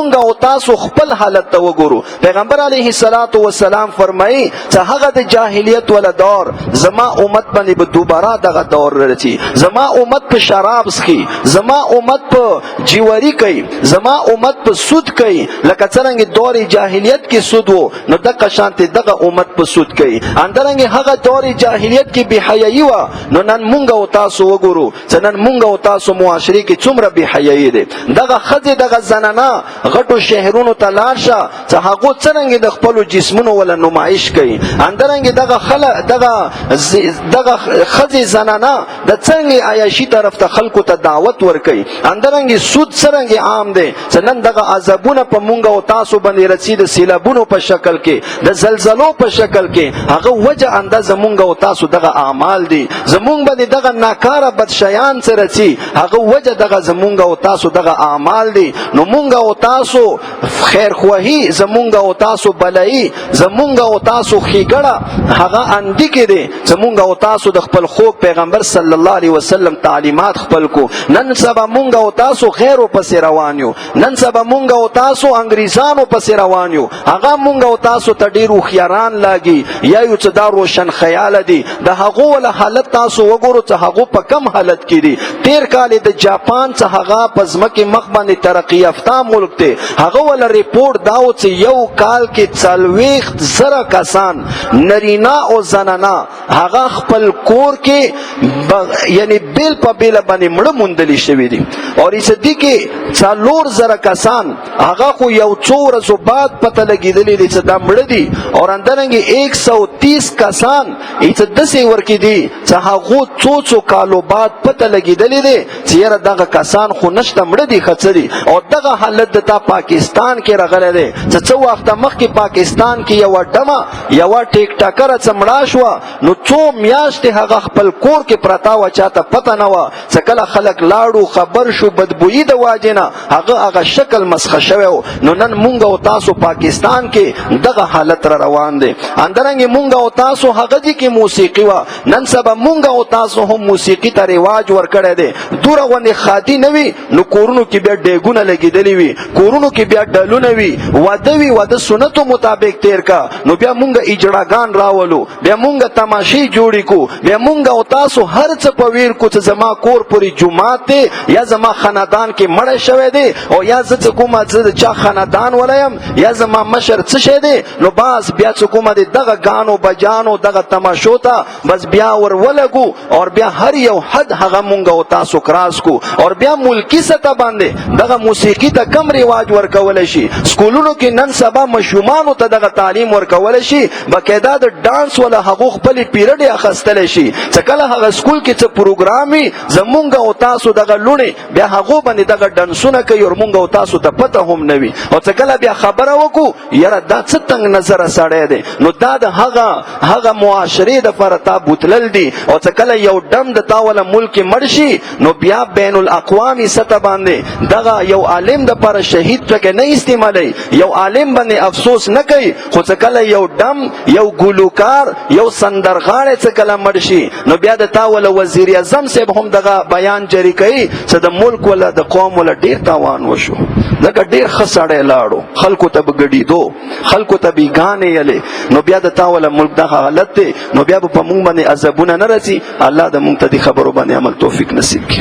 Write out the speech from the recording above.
مونږ او تاسو خپل حالت ته وګورو. پیغمبر علیه الصلاۃ والسلام فرمایي چې هغه د جاهلیت ولا دور زما امت باندې به دوباره دغه دور رچی. زما امت په شراب څخي، زما امت په جیوري کوي، زما امت په سود کوي. لکه څنګه دور جاهلیت کې سود وو، نو دغه شانته دغه امت په سود کوي. اندرنګ هغه دور جاهلیت کې بے حیايي و، نو نن مونږ او تاسو وګورو چې نن مونږ او تاسو معاشري کې څومره بے حیايي دي. دغه خځه، دغه زنانه غټو شهرونو ته لاړ شه چې هغه څنګه د خپل جسمونو ولا نمایش کوي. اندرنګ دغه خله دغه دغه خځه زنانه د څنګه عیاشي طرف ته خلکو ته دعوت ورکوي. اندرنګ سود څنګه عام دی چې نن دغه عذابونه په مونږ او تاسو باندې رسید، سیلابونو په شکل کې، د زلزلو په شکل کې. هغه وجه انداز مونږ او تاسو دغه اعمال دي. زمونږ باندې دغه ناکاره بدشیان سره چی هغه وجه دغه زمونږ او تاسو دغه اعمال دي. نو مونږ او تاسو خیر خواهی، زمونږ او تاسو بلای، زمونږ او تاسو خېګړه هغه اندی کې دي. زمونږ او تاسو د خپل خوب پیغمبر صلی الله علیه وسلم تعلیمات خپل کو. نن سبا مونږ او تاسو غیر پسې روان یو. نن سبا مونږ او تاسو انګریزانو پسې روان یو. هغه مونږ او تاسو ته ډیر هوښیاران لاګي یا یو څه دا روشن خیال دي. د هغو ول حالت تاسو وګورو چې هغه په کم حالت کې دي. تیر کال د جاپان څخه هغه په ځمکې مخ باندې ترقی یافته ملک دی، هغه ول ریپورت داو چې یو کال کې 40,000 کسان نرینا او زنانا هغه خپل کور کې یعنی بیل په بیل باندې مړه موندلی شوی دي. او دې کې 4000 کسان هغه خو یو څو ورځو بعد پته لګیدلې دي چې دا مړه دي. او اندرنګ 130 کسان ایت دسې ورکی دي چې هغه څو څو کالو بعد پته لګیدلې دي چې یاره دغه کسان خو نشته، مړه دي، خڅري. او دغه حالت د تا پاکستان کې راغلی دی چې څو وخت مخکې پاکستان کې یو ډمه، یو ټیک ټاکر څه مړه شو، نو څو میاشتې هغه خپل کور کې پرتا و، چاته پته نه و. چې کله خلک لاړو خبر شو، بدبویي د واجنه هغه هغه شکل مسخه شوی. نو نن مونږ او تاسو پاکستان کې دغه حالت را روان دی. اندرنګ مونږ او تاسو هغه دي کې موسیقي وا، نن سبا مونږ او تاسو هم موسیقي ته رواج ورکړی دی. دوره غوندې خادي نه وي، نو کورونو کې بیا ډیګونه لګېدلي وي، کورونو کې بیا ډلونه وي. واده وي، واده سنتو مطابق تیر کا، نو بیا مونږ اجړاګان راولو، بیا مونږ تماشې جوړې کو، بیا مونږ او تاسو هر څه په ویر کو چې زما کور پورې جومات دی یا زما خاندان کې مړ شوی دی او یا زه څه کومه زه د چا خاندان ولایم یا زما مشر څه شی دی. نو باز بیا څه کومه دی دغه گانو بجانو دغه تماشو ته بس بیا ور ولګو اور بیا هر یو حد هغه مونږ او تاسو کراس کو. اور بیا ملکی سطح باندې دغه موسیقي ته کم رواج ورکول شي. سکولونو کې نن سبا مشومانو ته دغه تعلیم ورکول شي، باقاعده د ډانس ولا هغه خپل پیریډ اخستل شي چې کله هغه سکول کې څه پروګرام وي، زمونږ او تاسو دغه لونی بیا هغه باندې دغه ډانسونه کوي او مونږ او تاسو ته پته هم نه وي. او چې کله بیا خبره وکړو، یاره دا څه تنگ نظر سړی دی، نو دا د هغه هغه معاشرې د پر تا بوتلل دي. او چې کله یو ډم د تاوله ملک مړ شي، نو بیا بین الاقوامی سطح باندې دغه یو عالم د پر شهید پکې نه استعمالي، یو عالم باندې افسوس نه کوي. خو چې کله یو ډم، یو ګلوکار، یو سندرغاړی چې کله مړ شي، نو بیا د تاوله وزیر اعظم صاحب هم دغه بیان جاری کوي چې د ملک ولا د قوم ولا ډیر تاوان وشو، ځکه ډیر ښه سړی لاړو، خلکو ته به ګډیدو، خلکو ته به ګانې یلې. نو بیا د تاوله ملک دغه حالت دی، نو بیا به په مونږ باندې عذابونه نه رسی. الله د مونږ ته د خبرو باندې عمل توفیق نصیب کړي.